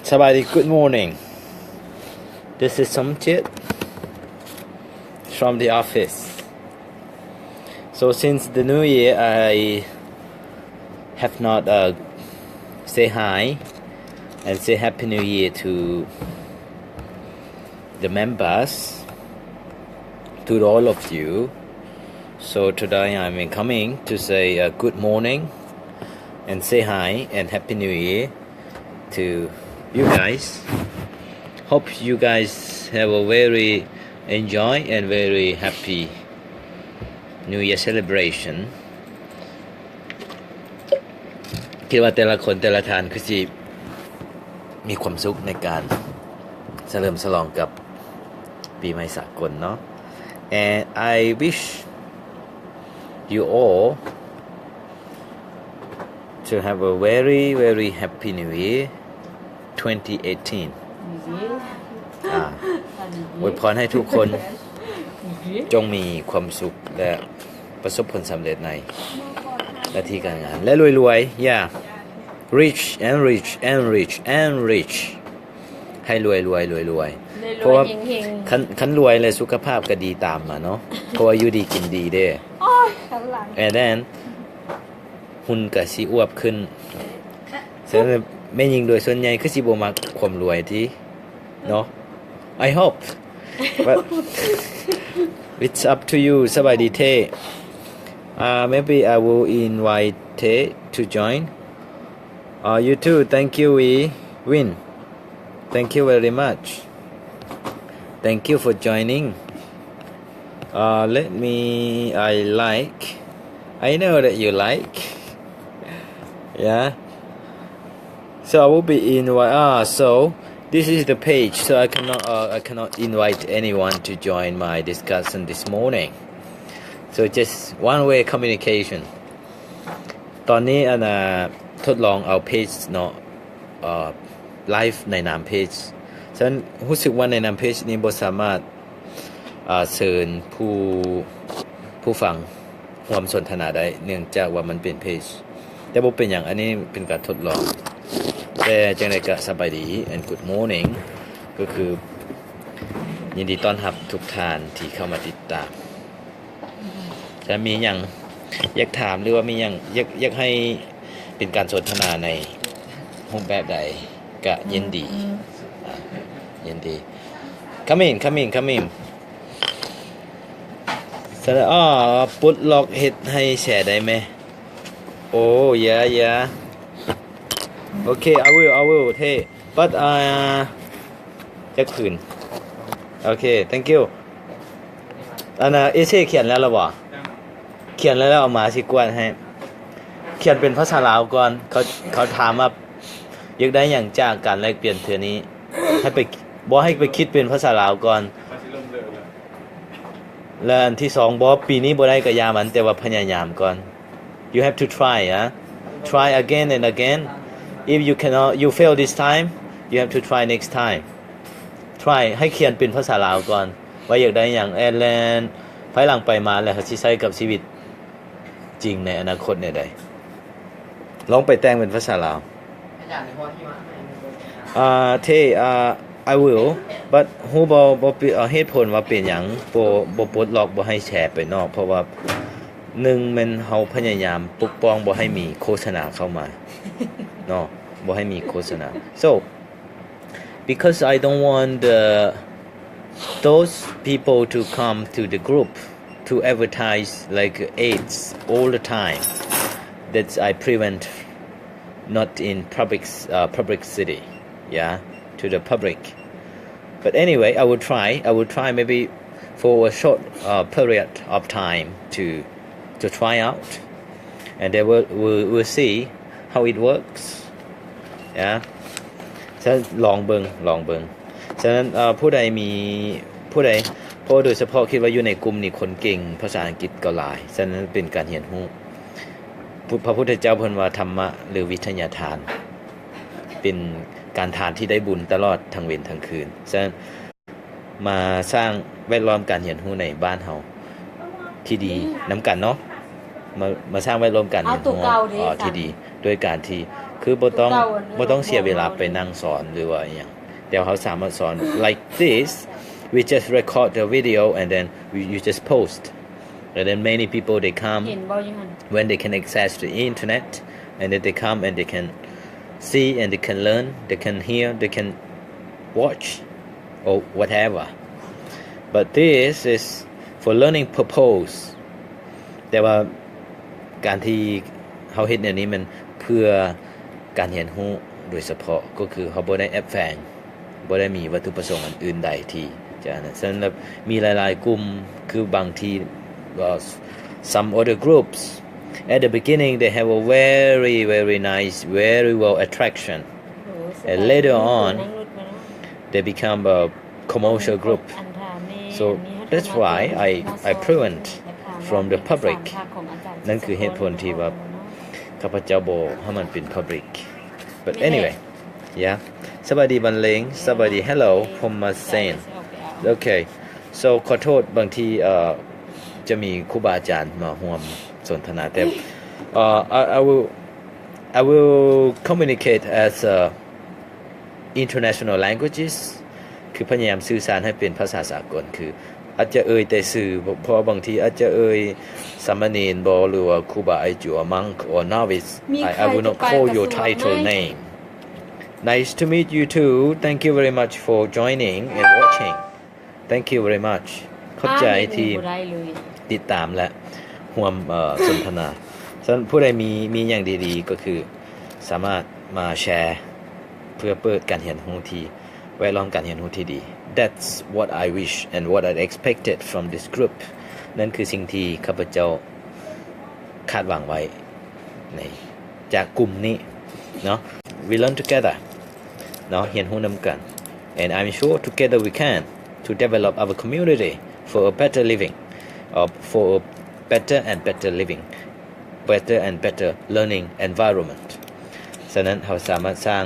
ສະບາຍດີ Good morning. This is Somjit from the office. So since the new year, I have not, uh, say hi and say Happy New Year to the members, to all of you. So today I'm coming to say, uh, good morning and say hi and Happy New Year to you guys. Hope you guys have a very enjoy and very happy New Year celebration. ຄິດວ່າແຕ່ລະຄົນແຕ່ລະທ່ານຄືຊິມີຄວາມສຸກໃນການສະເຫຼີມສະຫຼອງກັບປີໃໝ່ສາກົນເນາະ. And I wish you all to have a very, very happy New Year twenty eighteen. ອາ ອວຍພອນໃຫ້ທຸກຄົນ ຈົ່ງມີຄວາມສຸກ ແລະ ປະສົບຜົນສຳເລັດໃນໜ້າທີ່ການງານ ແລະ ລວຍໆ yeah, rich and rich and rich and rich. ໃຫ້ລວຍໆ ລວຍໆ ເພາະວ່າຄັນ ຄັນລວຍແລ້ວສຸຂະພາບກໍດີຕາມມາເນາະ ເພາະວ່າຢູ່ດີກິນດີເດ້. And then ຫຸ່ນກໍຊິອວບຂຶ້ນ. ສະນັ້ນແມ່ຍິງໂດຍສ່ວນໃຫຍ່ຄືຊິບໍ່ມັກຄວາມລວຍຕິເນາະ. I hope, but it's up to you. ສະບາຍດີເທ. Uh, maybe I will invite Te to join. Uh, you too. Thank you, Wee Win. Thank you very much. Thank you for joining. Uh, let me, I like. I know that you like. Yeah. So I will be invite. Ah, so this is the page. So I cannot, uh, I cannot invite anyone to join my discussion this morning. So just one way communication. ຕອນນີ້ອັນນ່າ ທົດລອງເອົາເພຈເນາະ ເອີ ໄລຟ໌ໃນນາມເພຈ. ສະນັ້ນຮູ້ສຶກວ່າໃນນາມເພຈນີ້ບໍ່ສາມາດ ເຊີນຜູ້ ຜູ້ຟັງຮ່ວມສົນທະນາໄດ້ ເນື່ອງຈາກວ່າມັນເປັນເພຈ. ແຕ່ບໍ່ເປັນຫຍັງ, ອັນນີ້ເປັນການທົດລອງ. ແຕ່ຈັ່ງໃດກະສະບາຍດີ and good morning ກໍຄືຍິນດີຕ້ອນຮັບທຸກທ່ານທີ່ເຂົ້າມາຕິດຕາມ. ແລະ ມີຫຍັງຢາກຖາມ ຫຼືວ່າມີຫຍັງຢາກ ຢາກໃຫ້ເປັນການສົນທະນາໃນຮູບແບບໃດກະຍິນດີ ອາ ຍິນດີ. Come in, come in, come in. ສະນັ້ນ ອໍ ປົດລັອກເຮັດໃຫ້ແຊໄດ້ແມ? Oh, yeah, yeah. Okay, I will, I will. Hey, but, uh, ຈັກຄືນ. Okay, thank you. ອັນນ່າ ເອເຊຂຽນແລ້ວລະບໍ່? ຂຽນແລ້ວ ແລ້ວເອົາມາຊິກວດໃຫ້. ຂຽນເປັນພາສາລາວກ່ອນ. ເຂົາ ເຂົາຖາມວ່າຢາກໄດ້ຫຍັງຈາກການແລກປ່ຽນເທື່ອນີ້. ໃຫ້ໄປ ບໍ່ ໃຫ້ໄປຄິດເປັນພາສາລາວກ່ອນ. ແລະ ອັນທີສອງ ບໍ່ ປີນີ້ບໍ່ໄດ້ກະຢ່າມັນ, ແຕ່ວ່າພະຍາຍາມກ່ອນ. You have to try, huh? Try again and again. If you cannot, you fail this time, you have to try next time. Try ໃຫ້ຂຽນເປັນພາສາລາວກ່ອນ ວ່າຢາກໄດ້ຫຍັງ and then ພາຍຫຼັງໄປມາແລ້ວເຮົາຊິໃຊ້ກັບຊີວິດຈິງໃນອະນາຄົດແນວໃດ. ລອງໄປແຕ່ງເປັນພາສາລາວ. ອາ ເທ ອາ I will, but ຮູ້ບໍ່ ບໍ່ ເຫດຜົນວ່າເປັນຫຍັງບໍ່ ບໍ່ປົດລັອກ ບໍ່ໃຫ້ແຊໄປນອກ ເພາະວ່າ ໜຶ່ງ ແມ່ນເຮົາພະຍາຍາມປົກປ້ອງບໍ່ໃຫ້ມີໂຄສະນາເຂົ້າມາເນາະ ບໍ່ໃຫ້ມີໂຄສະນາ. So, because I don't want the, those people to come to the group to advertise like ads all the time, that I prevent not in public, uh, publicity, yeah, to the public. But anyway, I will try. I will try maybe for a short, uh, period of time to, to try out, and then we'll, we'll, we'll see how it works. Yeah. ສະນັ້ນລອງເບິ່ງ ລອງເບິ່ງ. ສະນັ້ນ ເອີ ຜູ້ໃດມີ ຜູ້ໃດ ເພາະໂດຍສະເພາະຄິດວ່າຢູ່ໃນກຸ່ມນີ້ຄົນເກັ່ງພາສາອັງກິດກໍຫຼາຍ. ສະນັ້ນເປັນການຮຽນຮູ້. ພະ ພະພຸດທະເຈົ້າເພິ່ນວ່າ ທຳມະ ຫຼື ວິທະຍາທານ ເປັນການທານທີ່ໄດ້ບຸນຕະຫຼອດທັງເວັນທັງຄືນ. ສະນັ້ນ ມາສ້າງແວດລ້ອມການຮຽນຮູ້ໃນບ້ານເຮົາທີ່ດີນຳກັນເນາະ. ມາ ມາສ້າງແວດລ້ອມການຮຽນຮູ້ ເອົາຕົວເກົ່າເດ້ ເອີ ທີ່ດີ ໂດຍການທີ່ ຄືບໍ່ຕ້ອງ ບໍ່ຕ້ອງເສຍເວລາໄປນັ່ງສອນ ຫຼືວ່າອີ່ຫຍັງ ແຕ່ເຮົາສາມາດສອນ like this. We just record the video and then we, you just post, and then many people they come ເຫັນບໍ່ຢູ່ຫັ້ນ when they can access the internet, and then they come and they can see and they can learn, they can hear, they can watch or whatever. But this is for learning purpose. ແຕ່ວ່າການທີ່ເຮົາເຮັດແນວນີ້ແມ່ນເພື່ອການຮຽນຮູ້ໂດຍສະເພາະ, ກໍຄືເຮົາບໍ່ໄດ້ແອບແຝງ, ບໍ່ໄດ້ມີວັດຖຸປະສົງອັນອື່ນໃດທີ່ຈະອັນນັ້ນ. ສະນັ້ນແລ້ວ ມີຫຼາຍໆກຸ່ມ ຄືບາງທີ uh, some other groups, at the beginning they have a very, very nice, very well attraction, and later on they become a commercial group. So that's why I, I prevent from the public. ນັ້ນຄືເຫດຜົນທີ່ວ່າຂ້າພະເຈົ້າບໍ່ໃຫ້ມັນເປັນ public. But anyway, yeah. ສະບາຍດີບັນເລງ, ສະບາຍດີ hello ພົມມະເຊນ. Okay, so ຂໍໂທດ ບາງທີ ເອີ ຈະມີຄູບາອາຈານມາຮ່ວມສົນທະນາ, ແຕ່ ເອີ I, I will, I will communicate as a international languages, ຄືພະຍາຍາມສື່ສານໃຫ້ເປັນພາສາສາກົນ, ຄືອາດຈະເອີ່ຍແຕ່ຊື່, ເພາະວ່າບາງທີອາດຈະເອີ່ຍສາມະເນນບໍ ຫຼືວ່າຄູບາອາຈົວ monk or novice. I, I will not call your title name. Nice to meet you too. Thank you very much for joining and watching. Thank you very much. ຂອບໃຈທີ່ຕິດຕາມ ແລະ ຮ່ວມ ເອີ ສົນທະນາ. ສະນັ້ນຜູ້ໃດມີ ມີຫຍັງດີໆ ກໍຄືສາມາດມາແຊ ເພື່ອເປີດການຮຽນຮູ້ທີ່ ແວດລ້ອມການຮຽນຮູ້ທີ່ດີ. That's what I wish and what I expected from this group. ນັ້ນຄືສິ່ງທີ່ຂ້າພະເຈົ້າຄາດຫວັງໄວ້ ໃນ ຈາກກຸ່ມນີ້ເນາະ. We learn together ເນາະ, ຮຽນຮູ້ນຳກັນ. And I'm sure together we can to develop our community for a better living, or for a better and better living, better and better learning environment. ສະນັ້ນເຮົາສາມາດສ້າງ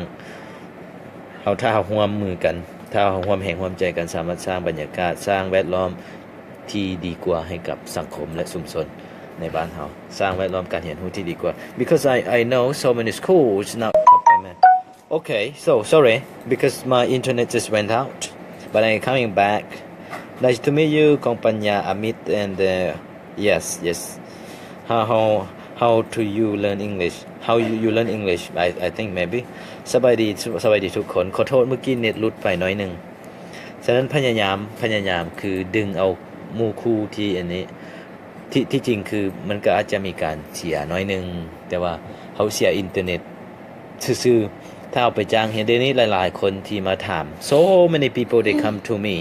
ເຮົາ ຖ້າເຮົາຮ່ວມມືກັນ, ຖ້າເຮົາຮ່ວມແຮງຮ່ວມໃຈກັນ, ສາມາດສ້າງບັນຍາກາດ, ສ້າງແວດລ້ອມ ທີ່ດີກວ່າໃຫ້ກັບສັງຄົມ ແລະ ຊຸມຊົນໃນບ້ານເຮົາ, ສ້າງແວດລ້ອມການຮຽນຮູ້ທີ່ດີກວ່າ. Because I, I know so many schools now. Okay, so sorry, because my internet just went out, but I'm coming back. Nice to meet you, ກອງປັນຍາ ອາມິດ and, uh, yes, yes. How, how, how do you learn English? How you, you learn English? I, I think maybe. ສະບາຍດີ, ສະບາຍດີທຸກຄົນ. ຂໍໂທດ, ເມື່ອກີ້ເນັດຫຼຸດໄປໜ້ອຍໜຶ່ງ. ສະນັ້ນພະຍາຍາມ, ພະຍາຍາມຄືດຶງເອົາໝູ່ຄູ່ທີ່ອັນນີ້, ທີ່ ທີ່ຈິງຄືມັນກໍອາດຈະມີການເສຍໜ້ອຍໜຶ່ງ, ແຕ່ວ່າເຮົາເສຍອິນເຕີເນັດຊື່ໆ. ຖ້າເອົາໄປຈ້າງຮຽນ, ດຽວນີ້ຫຼາຍໆຄົນທີ່ມາຖາມ, so many people they come to me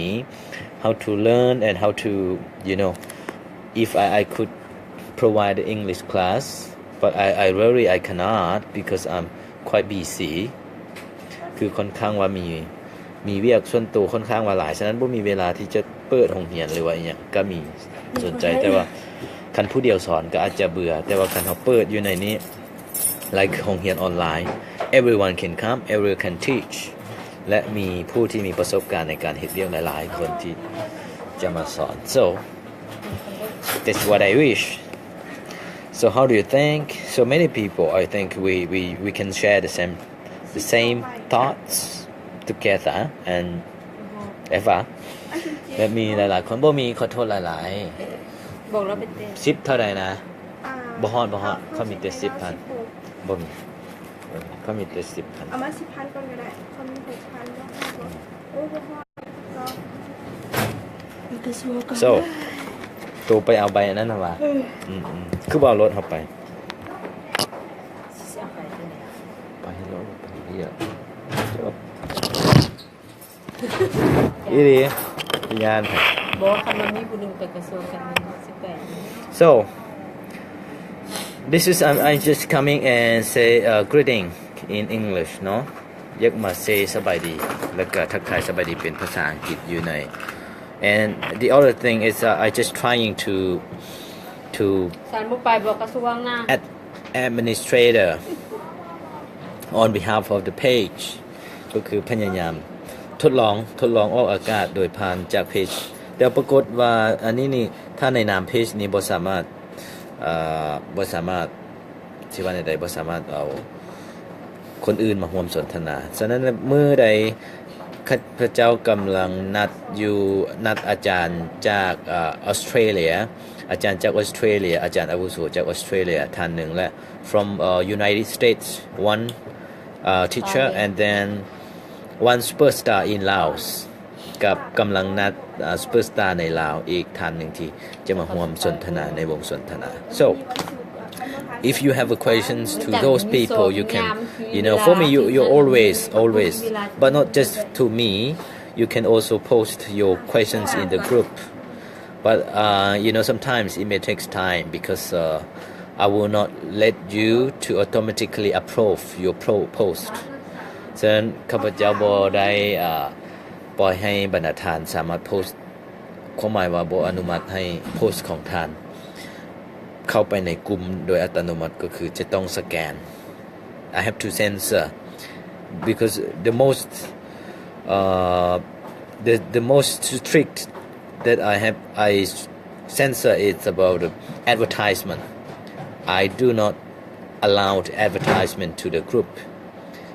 how to learn and how to, you know, if I, I could provide the English class, but I, I really, I cannot because I'm quite busy. ຄືຄ່ອນຂ້າງວ່າມີ ມີວຽກສ່ວນໂຕຄ່ອນຂ້າງວ່າຫຼາຍ, ສະນັ້ນບໍ່ມີເວລາທີ່ຈະເປີດໂຮງຮຽນ ຫຼືວ່າອີ່ຫຍັງ. ກໍມີສົນໃຈ, ແຕ່ວ່າຄັນຜູ້ດຽວສອນກໍອາດຈະເບື່ອ, ແຕ່ວ່າຄັນເຮົາເປີດຢູ່ໃນນີ້ like ໂຮງຮຽນອອນລາຍ, everyone can come, everyone can teach, ແລະ ມີຜູ້ທີ່ມີປະສົບການໃນການເຮັດວຽກຫຼາຍໆຄົນທີ່ຈະມາສອນ. So that's what I wish. So how do you think? So many people, I think we, we, we can share the same, the same thoughts together and Eva. ແບບມີຫຼາຍໆຄົນ, ບໍ່ມີ, ຂໍໂທດຫຼາຍໆ. ບອກແລ້ວໄປເຕັ້ນ. ສິບເທົ່າໃດນະ? ອ່າ ບໍ່ຮອດ, ບໍ່ຮອດ, ເຂົາມີແຕ່ສິບພັນ. ບໍ່ມີ, ເຂົາມີແຕ່ສິບພັນ. ເອົາມາສິບພັນກ່ອນກໍໄດ້, ເຂົາມີຫົກພັນ. ບໍ່ຮອດບໍ່? ໂອ້ ບໍ່ຮອດ. ກະຊວງກ່ອນ. So ໂຕໄປເອົາໃບອັນນັ້ນນະວ່າ. ເອີ ອືມໆ ຄືບໍ່ເອົາລົດເຮົາໄປ? ຊິເອົາໄປຈັ່ງໃດ? ໄປໂລດ, ໄປເຮັດວຽກ. ອີ່ຫຼີ ຍານ. ບໍ່, ຄັນມັນມີຜູ້ໜຶ່ງໄປກະຊວງ ຄັນມັນຊິໄປ. So this is, I'm, I'm just coming and say, uh, greeting in English ເນາະ. ຢາກມາເຊສະບາຍດີ ແລ້ວກໍທັກທາຍສະບາຍດີເປັນພາສາອັງກິດຢູ່ໃນ. And the other thing is, uh, I just trying to, to ສານບໍ່ໄປບໍກກະຊວງນະ? Ad-, administrator on behalf of the page ກໍຄືພະຍາຍາມທົດລອງ, ທົດລອງອອກອາກາດໂດຍຜ່ານຈາກເພຈ, ແຕ່ປາກົດວ່າອັນນີ້ນີ້ ຖ້າໃນນາມເພຈນີ້ບໍ່ສາມາດ, ເອີ, ບໍ່ສາມາດ ຊິວ່າແນວໃດ, ບໍ່ສາມາດເອົາ ຄົນອື່ນມາຮ່ວມສົນທະນາ. ສະນັ້ນແລ້ວ ມື້ໃດຂ້າພະເຈົ້າກຳລັງນັດຢູ່ ນັດອາຈານຈາກ ເອີ ອອສເຕຣເລຍ, ອາຈານຈາກອອສເຕຣເລຍ, ອາຈານອາວຸໂສຈາກອອສເຕຣເລຍທ່ານໜຶ່ງ ແລະ from ເອີ United States, one ເອີ teacher and then one superstar in Laos ກັບກຳລັງນັດ ເອີ superstar ໃນລາວອີກທ່ານໜຶ່ງທີ່ຈະມາຮ່ວມສົນທະນາໃນວົງສົນທະນາ. So if you have a questions to those people, you can, you know, for me, you, you always, always, but not just to me, you can also post your questions in the group. But, uh, you know, sometimes it may take time because, uh, I will not let you to automatically approve your pro-, post. ສະນັ້ນ ຂ້າພະເຈົ້າບໍ່ໄດ້ ເອີ ປ່ອຍໃຫ້ບັນດາທ່ານສາມາດໂພສ, ຄວາມໝາຍວ່າບໍ່ອະນຸມັດໃຫ້ໂພສຂອງທ່ານເຂົ້າໄປໃນກຸ່ມໂດຍອັດຕະໂນມັດ, ກໍຄືຈະຕ້ອງສະແກນ. I have to censor because the most, uh, the, the most strict that I have, I censor is about the advertisement. I do not allow the advertisement to the group.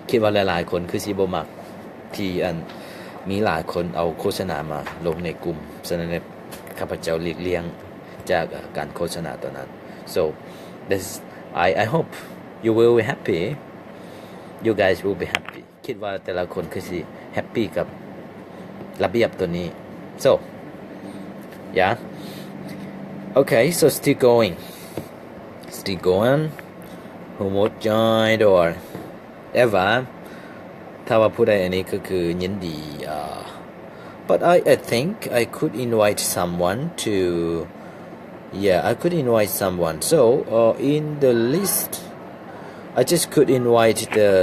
ຄິດວ່າຫຼາຍໆຄົນຄືຊິບໍ່ມັກທີ່ອັນມີຫຼາຍຄົນເອົາໂຄສະນາມາລົງໃນກຸ່ມ. ສະນັ້ນ ຂ້າພະເຈົ້າຫຼີກລ່ຽງຈາກ ເອີ ການໂຄສະນາຕົວນັ້ນ. So this, I, I hope you will be happy. You guys will be happy. ຄິດວ່າແຕ່ລະຄົນຄືຊິແຮັບປີກັບລະບຽບຕົວນີ້. So yeah, okay, so still going, still going. Who would join or ever? ຖ້າວ່າຜູ້ໃດອັນນີ້ກໍຄືຍິນດີ uh, but I, I think I could invite someone to, yeah, I could invite someone. So, uh, in the list, I just could invite the,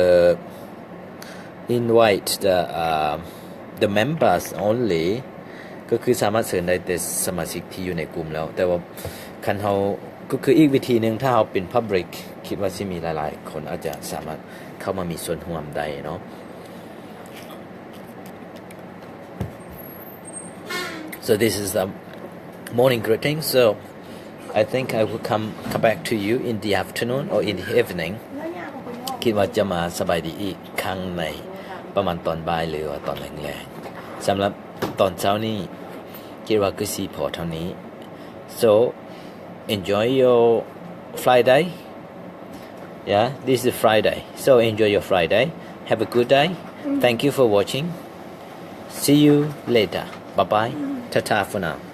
invite the, uh, the members only. ກໍຄືສາມາດເຊີນໄດ້ແຕ່ສະມາຊິກທີ່ຢູ່ໃນກຸ່ມແລ້ວ. ແຕ່ວ່າຄັນເຮົາ, ກໍຄືອີກວິທີໜຶ່ງ, ຖ້າເຮົາເປັນ public, ຄິດວ່າຊິມີຫຼາຍໆຄົນອາດຈະສາມາດເຂົ້າມາມີສ່ວນຮ່ວມໄດ້ເນາະ. So this is the morning greeting. So I think I will come, come back to you in the afternoon or in the evening. ຄິດວ່າຈະມາສະບາຍດີອີກຄັ້ງໃນປະມານຕອນບ່າຍ ຫຼືວ່າຕອນແລງໆ. ສຳລັບຕອນເຊົ້ານີ້ ຄິດວ່າຄືຊິພໍເທົ່ານີ້. So enjoy your Friday. Yeah, this is Friday. So enjoy your Friday. Have a good day. Thank you for watching. See you later. Bye bye. Ta-ta for now.